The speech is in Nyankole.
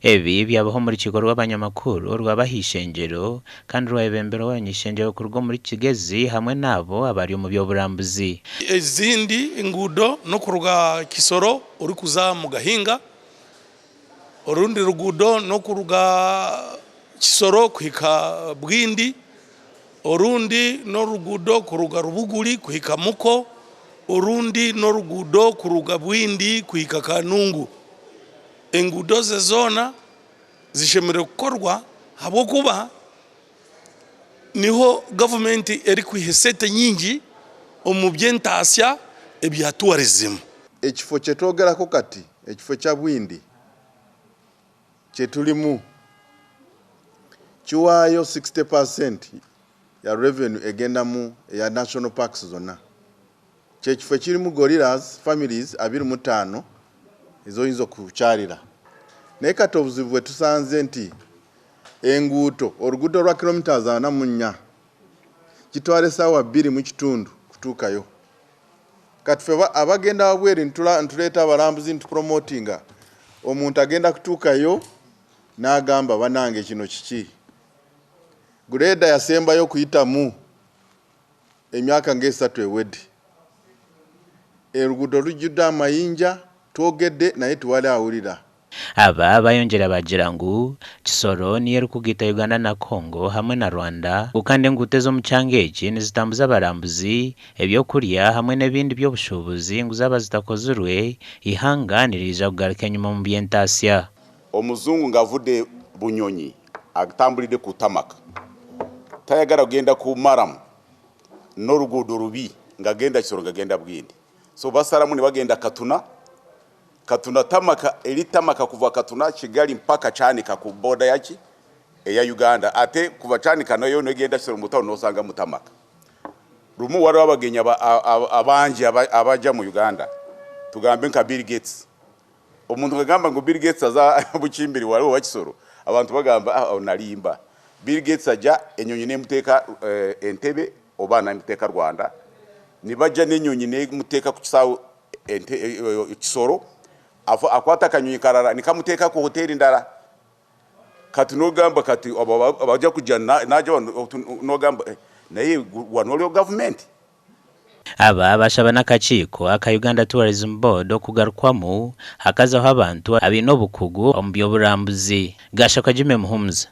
Ebi byabaho omu rukiiko rw'abanyamakuru orwaba ah'eishengyero kandi rwayebemberwa abany'eishengyero kuruga omuri Kigezi hamwe n'abo abari omu by'oburambuzi. Ezindi nguudo n'okuruga Kisoro orikuza Mugahinga, orundi ruguudo n'okuruga Kisoro kuhika Bwindi, orundi n'oruguudo kuruga Rubuguri kuhika Muko, orundi n'oruguudo kuruga Bwindi kuhika Kanungu. Enguudo ze zoona zishemereire kukorwa ahabw'okuba niho gavumenti erikwiha esente nyingi omu by'entaasya ebya tourism. Ekifo kyetwogerako kati, ekifo kya Bwindi kyetulimu kiwaayo 60 per cent ya revenue egenda mu eya National Parks zonna. Kyekifo ekirimu gorillas families 25 ezoyinza okukyarira. Naye kati obuzibu bwetusanze nti enguuto, oruguuto rwa kilometres 44 kitwara esaawa bbiri mukitundu kutuukayo. Kati ffe abagenda wabweru nitureeta abarambuzi nitupromotinga, omuntu agenda kutuukayo nagamba banange kino kiki? Grader yasembayo kuyitamu emyaka ng'esatu ewedde. Oruguuto rujjudde amayinja, twogedde naye tewali awulira. Aba bayongyera baagira ngu Kisoro niyo erikugaita Uganda na Congo hamwe na Rwanda ngu kandi enguuto ez'omu kyanga eki nizitambuza abarambuzi, eby'okurya hamwe n'ebindi by'obushuubuzi ngu zaaba zitakozirwe, eihanga niriija kugaruka enyima omu by'entaasya. Omuzungu nga avudde Bunyonyi atambulidde ku tarmac tayagala kugenda ku murram n'oruguudo rubi nga agenda Kisoro nga agenda Bwindi so basalamu nibagenda Katuna, Katuna tarmac eri tarmac kuva Katuna Kigali mpaka Kyanika ku boda yaki eya Uganda ate kuva Kyanika nayo negenda Kisoro mu town nosangamu tarmac. Lumu waliwo abagenyi abangi abaja mu Uganda tugambe nka Bill Gates. Omuntu akagamba ngu Bill Gates aza Bukimbiri wariho owa Kisoro, abantu bagamba ah onu narimba. Bill Gates aja enyonyi nemuteeka Entebbe oba nemuteeka Rwanda, nibaja n'enyonyi nemuteeka ku kisaawe Kisoro, akwata akanyonyi karara nikamuteeka ku hoteeri ndara. Kati nogamba kati abaja kuja naja nogamba naye wanu wariho gavumenti? Aba bashaba n'akakiiko aka Uganda Tourism Board okugarukwamu hakazaho abantu abaine obukugu omu by'oburambuzi. Gashakwa Jimmy Muhumuza.